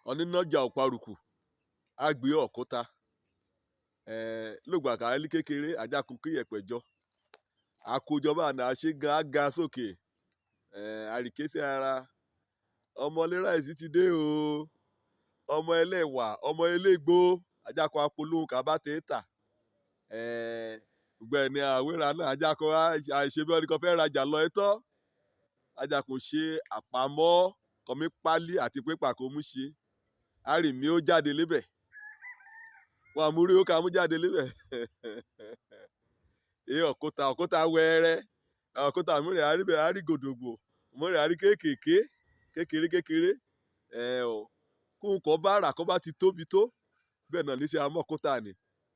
Ọ̀nínájà ọ̀parùkù á gbé ọ̀kúta. Lóògbà ká lí kékeré ajákun kíyẹ̀pẹ̀ jọ. Àkójọ bá nà á ṣe gan á ga sókè. Àríkésí ara. Ọmọ léráìsì ti dé o. Ọmọ ẹlẹ́wà, ọmọ elégbó, ajákun apolóhùn ká bá tẹ́ tà. Gbogbo ẹ̀ ní àwérà náà ajákun àìṣe bí ọdún kan fẹ́ rajà lọ ẹ̀tọ́. Ajákun ṣe àpamọ́ kọmí pálí àti pépà kó mú ṣe. Àrìmí ó jáde lébẹ̀. Wọ́n àmúrí ó ká mú jáde lébẹ̀. Èé ọ̀kúta, ọ̀kúta wẹ́ẹ́rẹ́. Ọ̀kúta mìíràn á rí bẹ́ẹ̀ á rí gòdògbò. Mìíràn á rí kéékèèké, kékeré kékeré. Ẹ̀ ò. Kó nǹkan bá rà kó bá ti tóbi tó, bẹ́ẹ̀ náà ní ṣe amọ́kúta ni.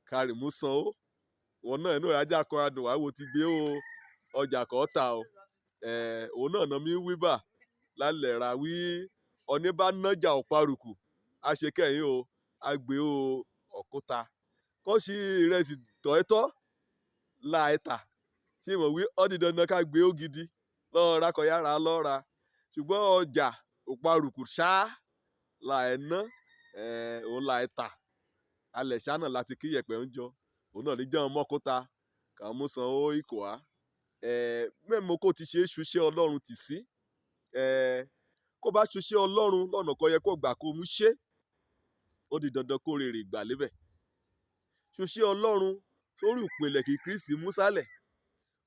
Kárìmú san ó. Òun náà inú rẹ̀ ajákun adùn wá wo ti gbé o. Ọjà kọ́ ta o. Òun náà ná mi wí bà lálẹ́ ra wí. Ọní bá nájà ọ̀parùkù, á ṣe kẹ́yìn o, á gbé o ọ̀kúta. Kọ́ sí ìrẹsì tọ̀ẹ́tọ́ la ẹ̀ta. Ṣé ìmọ̀ wí ó di dandan ká gbé ó gidi lọ́ra kọ́ yára lọ́ra. Ṣùgbọ́n ọjà ọ̀parùkù ṣá la ẹ̀ ná, òun la ẹ̀ tà. Alẹ̀ ṣá náà láti kíyẹ̀pẹ̀ ń jọ. Òun náà ní jẹ́ ọmọkúta ká mú san ó ìkó á. Mẹ́mo kó ti ṣe é ṣuṣẹ́ Ọlọ́run tì sí. Kó bá ṣuṣẹ́ Ọlọ́run lọ́nà kan yẹ kó gbà kó mú ṣe. Ó di dandan kó rere ìgbà lébẹ̀. Ṣuṣẹ́ Ọlọ́run sórí ìpìlẹ̀ kí Kristi mú sálẹ̀.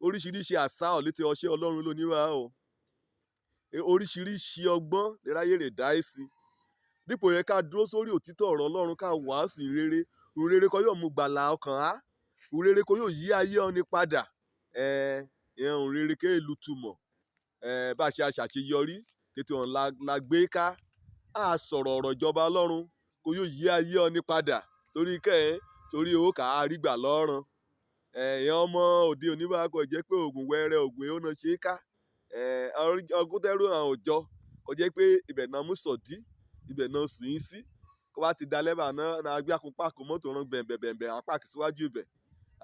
Oríṣiríṣi àṣà ò létí ọṣẹ́ Ọlọ́run ló ní wá o. Oríṣiríṣi ọgbọ́n léráyé rè dá sí. Dípò yẹ ká dúró sórí òtítọ́ ọ̀rọ̀ Ọlọ́run ká wàásù ìrere. Ìrere kan yóò mú gbàlà ọkàn á. Ìrere kan yóò yí ayé ọni padà. Ìyẹn ìrere ké lu túmọ̀. Bá ṣe aṣàṣeyọrí, tètè ọ̀n la gbé ká. A sọ̀rọ̀ ọ̀rọ̀ ìjọba Ọlọ́run kó yóò yí ayé ọni padà torí kẹ́ ẹ̀ torí owó ká rí gbà lọ́rùn. Ìyẹn ọmọ òde òní bá kọ jẹ́ pé òògùn wẹ́rẹ́ òògùn èó náà ṣe é ká. Ọgúntẹ́rù àwọn òjọ kò jẹ́ pé ibẹ̀ náà mú sọ̀dí, ibẹ̀ náà sùn yín sí. Kó bá ti da lẹ́bàá náà, náà gbé akun páàkì mọ́tò rán bẹ̀m̀bẹ̀m̀bẹ̀ àwọn páàkì síwájú ibẹ̀.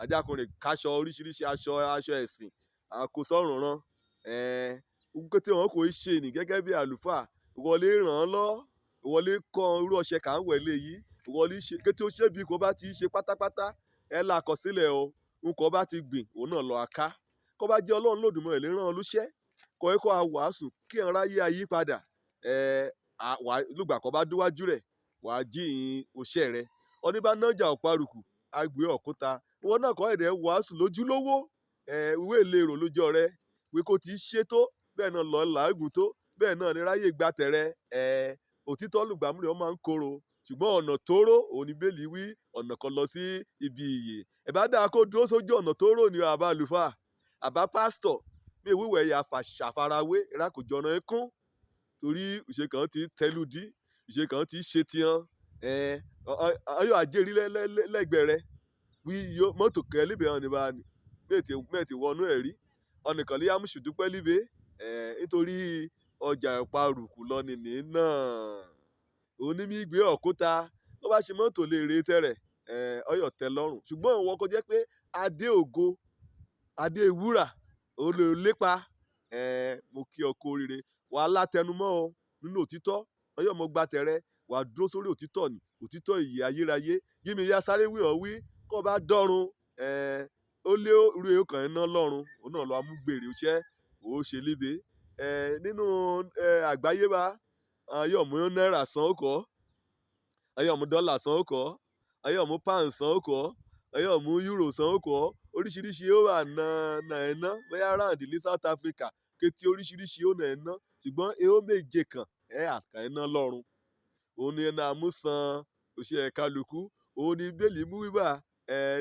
Ajákun rẹ̀ káṣọ oríṣiríṣi aṣọ, aṣọ ẹ̀sìn, àkósọ́rùn rán. Nǹkan tí wọn kò ṣe ní gẹ́gẹ́ bí àlùfáà. Ìwọlé ràn án lọ́, ìwọlé kọ́ irú ọṣẹ ká ń wẹ̀ lé yìí. Ìwọlé ṣe kété ó ṣe bí kò bá ti ṣe pátápátá, ẹ là kọsílẹ̀ o. Nǹkan bá ti gbìn, òun náà lọ aká. Kó bá jẹ́ Ọlọ́run Olódùmarè lè rán ọ lúṣẹ́, kó ẹ kó a wàásù kí ẹn ráyé ayípadà. Wà lùgbà kó bá dúwájú rẹ̀, wà á jíyìn oṣẹ́ rẹ̀. Ọní bá nájà ọ̀parùkù, á gbé ọ̀kúta. Ìwọ náà kọ́ ẹ̀dẹ̀ wàásù lójúlówó. Ìwé ìlérò lójọ́ rẹ. Wí kó ti ṣe tó, bẹ́ẹ̀ náà lọ làágùn tó, bẹ́ẹ̀ náà ni ráyé gba tẹ̀rẹ. Òtítọ́ lùgbàmúrè ó máa ń korò. Ṣùgbọ́n ọ̀nà tóóró òun ní Bíbélì wí, ọ̀nà kan lọ sí ibi ìyè. Ẹ̀ bá dáa kó dúró sójú ọ̀nà tóóró ni àbá àlùfáà, àbá pásítọ̀. Bí ìwúwẹ̀ ya ṣàfarawé, rà kò jọ̀nà ikún. Torí ìṣe kan ti tẹludí, ìṣe kan ti ṣe tihan. Ayọ̀ àjèrí lẹ́gbẹ̀ẹ́ rẹ. Wí yó mọ́tò kẹ́ líbẹ̀ hàn ní bá ní. Mẹ́ẹ̀tì wọnú ẹ̀ rí. Ọ̀nìkan lè yá mùsùlùmí líbẹ̀. Nítorí ọjà ìparùkù lọ nìní náà. Òní mí gbé ọ̀kúta. Tó bá ṣe mọ́tò lè re tẹ́rẹ̀, ọyọ̀ tẹ́ lọ́rùn. Ṣùgbọ́n ìwọ kò jẹ́ pé adé ògo, adé wúrà, òun ló lépa. Mo kí ọ kú oríire. Wà á látẹnumọ́ ọ nínú òtítọ́. Ọyọ́ mo gba tẹ̀rẹ, wà á dúró sórí òtítọ́ ni, òtítọ́ ìyè ayérayé. Jí mi yá sáré wí ọ́ wí, kó bá dọ́run, ó lé irú èékán iná lọ́run, òun náà lọ amúgbèrè iṣẹ́, ó ṣe líbe. Nínú, àgbáyé bá, ayọ̀ mú náírà san ó kọ́. Ayọ̀ mú dọ́là san ó kọ́. Ayọ̀ mú pound san ó kọ́. Ayọ̀ mú euro san ó kọ́. Oríṣiríṣi ó wà ná ẹ̀ ná. Bóyá rand ní South Africa, kétí oríṣiríṣi ó ná ẹ̀ ná. Ṣùgbọ́n èó méje kan, ẹ̀ àkàn iná lọ́run. Òun ni ẹna mú san òṣè kálukú. Òun ni Bíbélì mú wí bà,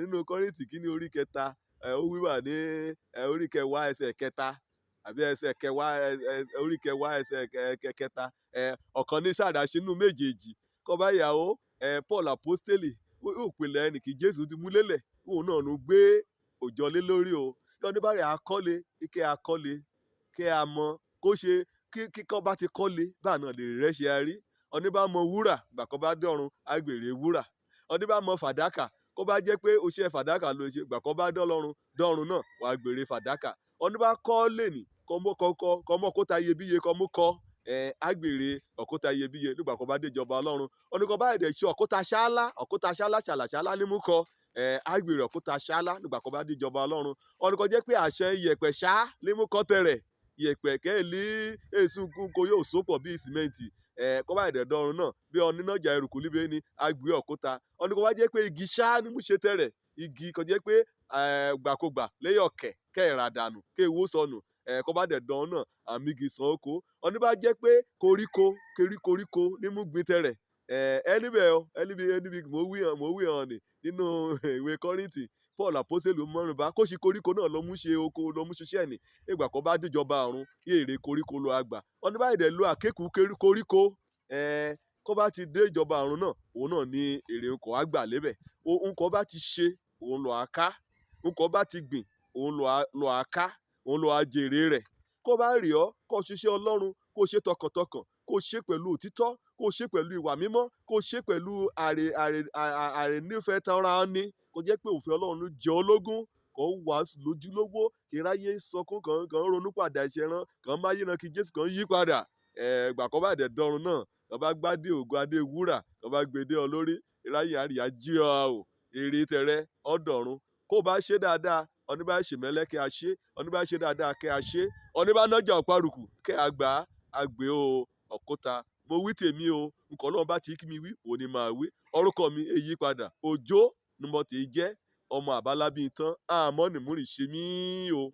nínú Kọ́ríńtì kíní orí kẹta, ó wí bà ní, orí kẹwàá ẹsẹ̀ kẹta àbí ẹsẹ̀ kẹwàá, orí kẹwàá ẹsẹ̀ kẹta. Ọ̀kan ní sàdáṣe nínú méjèèjì. Kó bá ìyàwó, Paul Apostoli, ó pèlè ẹni kí Jésù ti mú lélẹ̀. Òun náà ló gbé òjò lé lórí o. Kí ọdún bá rẹ̀ akọ́lé, ike akọ́lé, kí a mọ̀ kó ṣe kí kọ́ bá ti kọ́lé, bá náà lè rẹ́ ṣe a rí. Ọní bá mọ wúrà, ìgbà kó bá dọ̀run, á gbèrè wúrà. Ọní bá mọ fàdákà, kó bá jẹ́ pé o ṣe fàdákà ló ṣe, ìgbà kó bá dọ́lọ́run, dọ́run náà, wà á gbèrè fàdákà. Ọní bá kọ́ lè ní, kọ́ mọ́ kọ́, kọ́ mọ́ kó ta iyebíye kọ́ mú kọ́. Agbèrè òkúta iyebíye nígbà kan bá dé ìjọba Ọlọ́run. Ọ̀nìkan bá dẹ̀ ṣe òkúta ṣáálá, òkúta ṣáálá ṣàlàṣálá nímú kọ, agbèrè òkúta ṣáálá nígbà kan bá dé ìjọba Ọlọ́run. Ọ̀nìkan jẹ́ pé àṣẹ iyẹ̀pẹ̀ ṣá nímú kọ tẹ̀rẹ̀, iyẹ̀pẹ̀ kẹ́ẹ̀lì èsù kúkọ yóò sopọ̀ bíi sìmẹ́ǹtì. Kọ́ bá dẹ̀ dọ̀run náà bí onínájà eruku líbe ni agbè òkúta. Ọ̀nìkan wá jẹ́ pé igi ṣá nímú ṣe tẹ̀rẹ̀, igi kan jẹ́ pé gbàkúgbà léyọ̀kẹ̀ kẹ́ẹ̀rà dànù kéwó sọnù. Kọ́ bá dẹ̀ dọ̀run náà àmì igi sàn oko. Ọ̀ní bá jẹ́ pé koríko koríkoríko nímú gbin tẹ̀rẹ̀, ẹni bẹ́ẹ̀ o, ẹni bí mo wí hàn ní nínú ìwé Kọ́ríńtì. Paul àpọ́sítélì mọ́rùnbá kó ṣe koríko náà lọ mú ṣe oko lọ mú ṣiṣẹ́ ní ìgbà kan bá déjọba ọ̀run èrè koríko ló àgbà. Ọ̀ní bá dẹ̀ lo àkékù koríko, kó bá ti dé ìjọba ọ̀run náà, òun náà ní èrè ńkọ̀ á gbà lébẹ̀. Ńkọ̀ bá ti ṣe òun lọ á ká, ńkọ̀ bá ti gbìn òun lọ á ká, òun lọ á jèrè rẹ̀. Kó bá rí ọ, kó ṣiṣẹ́ Ọlọ́run, kó ṣe tọkàntọkàn, kó ṣe pẹ̀lú òtítọ́, kó ṣe pẹ̀lú ìwà mímọ́, kó ṣe pẹ̀lú àrè àrè àrè nífẹ̀ẹ́ tara ẹni, kó jẹ́ pé òfin Ọlọ́run jẹ́ ológun, kó wàásù lójúlówó, kí ráyé sọkún kan kan ronú padà ẹ̀ṣẹ̀ rán, kan má yíran kí Jésù kan yí padà. Ìgbà kan bá dẹ̀ dọ̀run náà, kan bá gbádé ògo adé wúrà, kan bá gbé dé ọ lórí, ráyé àríyá jí ọ o, èrè tẹ̀rẹ̀ ọ̀dọ̀run. Kó bá ṣe dáadáa, ọní bá ṣe mẹ́lẹ́ kí a ṣe, ọní bá ṣe dáadáa kí a ṣe, ọní bá nájà ọ̀parùkù kí a gbà á gbé o òkúta. Mo wí tèmi o, nǹkan Ọlọ́run bá ti kí mi wí, òun ni màá wí. Orúkọ mi èyí padà, Òjó ni mo ti jẹ́, ọmọ àbálábí tán, àmọ́ nìmúrì ṣe mí o.